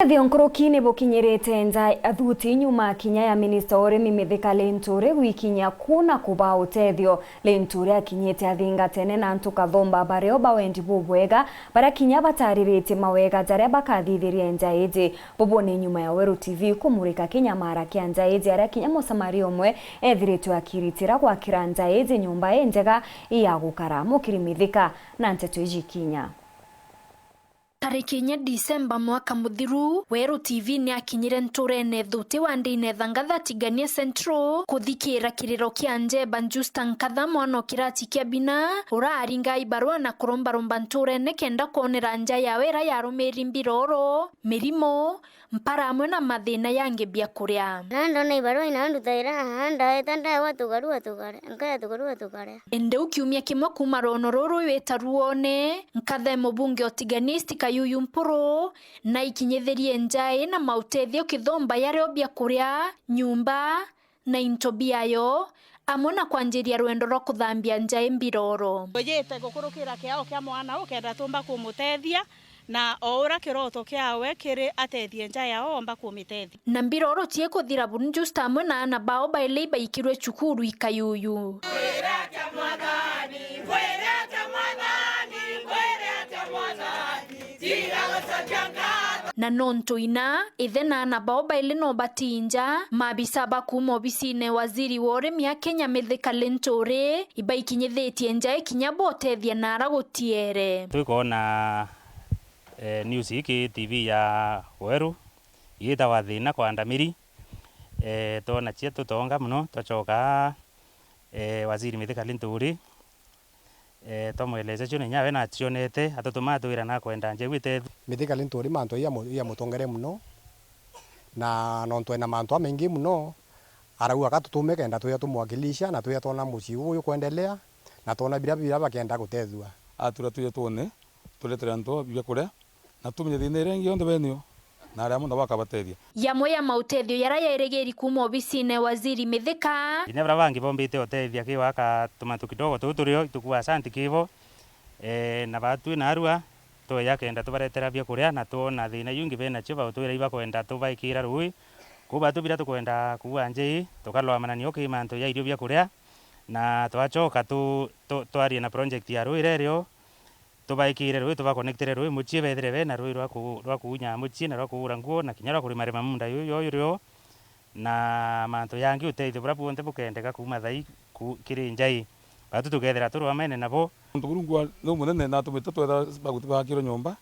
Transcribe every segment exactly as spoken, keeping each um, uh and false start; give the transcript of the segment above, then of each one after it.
Utethio nkuruki ni bukinyirite nja athuti nyuma kinya ya minista wa urimi Mithika Linturi gwikinyia ku na kubaa utethio. Linturi akinyite athingatene na antu kathomba bario ba wendi bubwega, baria kinya batariritie mawega jaria bakathithiria nja iji. Bubu ni nyuma ya Weru T V kumurika kinyamara kia nja iji, aria kinya musamaria umwe ethiritwe akiritira gwakira nja iji nyumba injega ya gukara. Mukiri Mithika na nteto iji kinya. Tariki inya Disemba mwaka muthiru, Weru T V ni akinyire nturene thuti wa Ndinetha Ngatha Tigania Central kuthikira kiriro kia Njeba Justa Nkatha, mwana o kirati kia bina, uraringa ibarua na kurombaromba nturene kenda kwonera nja yawe iria yarumiri mbiroro, mirimo, mpara amwe na mathina yangi bia kuria. Na ndona ibarua ina ndutaira aha, ndaeta ndawa tukarua tukare, nkaya tukarua tukare. Indi u kiumia kimwe kuuma rwono ruru wita ruone, Nkatha e mubunge o Tigania East Kayuyu Mpuru, na ikinyithirie nja ii na mautethio kithomba yario bia kuria, nyumba, na into biayo, amwe na kwanjiria rwendo rwa kuthambia nja ii mbiroro. Twejite gukurukira kiao kia mwana uu kenda tumba kumutethia, na o uria kiroto kiawe kiri atethie nja yao omba kumitethia. Na mbiroro ciikuthira buru Justa amwe na aana bao baili ibaikirwe cukuru i Kayuyu. Na nontu ina, ithe na aana bao baili no batii nja, maabisa ba kuuma obisine waziri wa urimi a Kenya Mithika Linturi ibaikinyithitie nja ikinya botethia na ara gutiere. Twikwona, eh, news ii ki T V ya Weru, igitawa Thina kwa Ndamiri. Eh, twona cia tutonga mono, twacoka, eh, waziri Mithika Linturi, eh, twamweleza cio ni nyawe nacionete, atutuma atwira nakwenda nja iu itethua. Mithika Linturi mantu iya mu-, iya mutongere mono, na nontu ena mantu amaingi mono, arauga ka tutume kenda twija tumwakilisha na twija twona mucii uyu kwendelea, na twona biria, biria bakenda gutethua. Atura twije twone, turetere antu bia kuria, na tumenye thina iria ingi yonthe benio, na aria monthe bakabatethia. Yamwe ya mautethio yaria yairigiri kuuma obisine waziri Mithika. Kinya baria bangi bombite utethia ki waka tumantu kidogo tuu turio, itukua asanti kibo, eh, na batwi narua, tweja kenda tubaretera bia kuria, na twona thina iu ingi benacio, bautwira ibakwenda tubaikira rui. Kou batu biria tukwenda kuua nja ii, tukarwamanania ki mantu ja irio bia kuria, na twacoka tu-, tu-, twarie na project ya rui rerio, tubaikire rui, tubaconnectire rui mucii, bethire bena rui rwa ku-, rwa kuunya mucii na rwa kuura nguo na kinya rwa kurima rima munda yu yo yurio, na mantu jangi, utethio buria bwonthe bukendeka kuuma thai ku-, kiri nja ii, batu tukethira turwamene nabo. Muntu Murungu wa-, ni umunene na atumite twethira baguti bakirwe nyomba,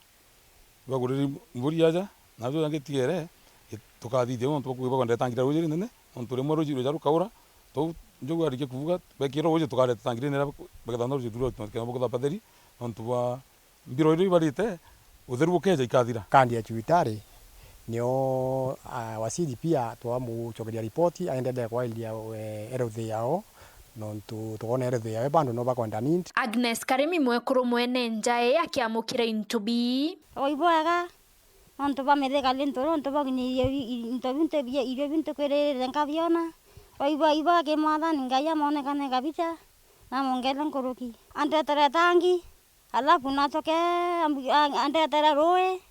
baguriri mburi aja, na ajo jangi tiere, i-, tukathithia nontu bwa kuuga bakwenda itangi ria ruuji rinene, nontu rimwe ruuji ruja rukaura, tou njugu arikia kuuga, bekirwe ruuji tukareta itangi rinene, bagetha na ruuji ruru, kenda bukutha batheri, nontu bwa mbiro iria ibarite, utheru bukeja ikathira. Kandi ya cibitari, nio, ah, waziri pia twamucokeria ripoti, aendelee kwairia, eh, health yao, nontu tukoona health yawe bado no bakwenda need. Agnes Karimi mwekuru mwene njae akiamukira into bii. Waibwaga, nontu bwa Mithika Linturi, nontu bwa kinya irio bi-, into bintu bia, irio bintu kwirire nkabiona. Waibwa, ibwa ki Mwathani Ngai amonekane kabisa, na amongere nkuruki. Andetere tangi, alafu nacoke ambu-, a-, andetere rui,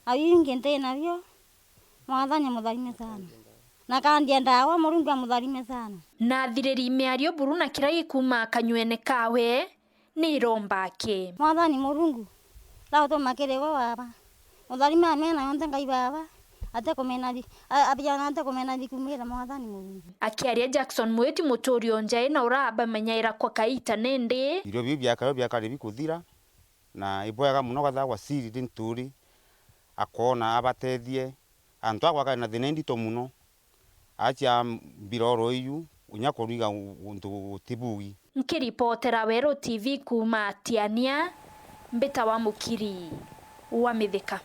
na biu ingi nti nabio. Mwathani amutharime sana. Na kandi endaga gwa Murungu amutharime sana. Na athiriri miario buru na kiria gikuuma kanyuene kawe, ni iromba aki. Mwathani Murungu, ndautuma kiri gwe Baba. Mutharime amena yonthe Ngai Baba, ate kumena bi-, a-, abiana ate kumena bikumira Mwathani Murungu. Akiaria Jackson Mwiti muturi o njae na urabamenyaira kwa kaita nindi. Irio biu biakari biakari bikuthira, na ibwega muno gatha waziri Linturi akoona abatethie antu akwa kari na thina indito muno. Acia mbiroro iu, inya kuruiga u-, untu utibugi. Nkiripotera Weru T V kuuma Tiania, mbita wa Mukiri wa Mithika.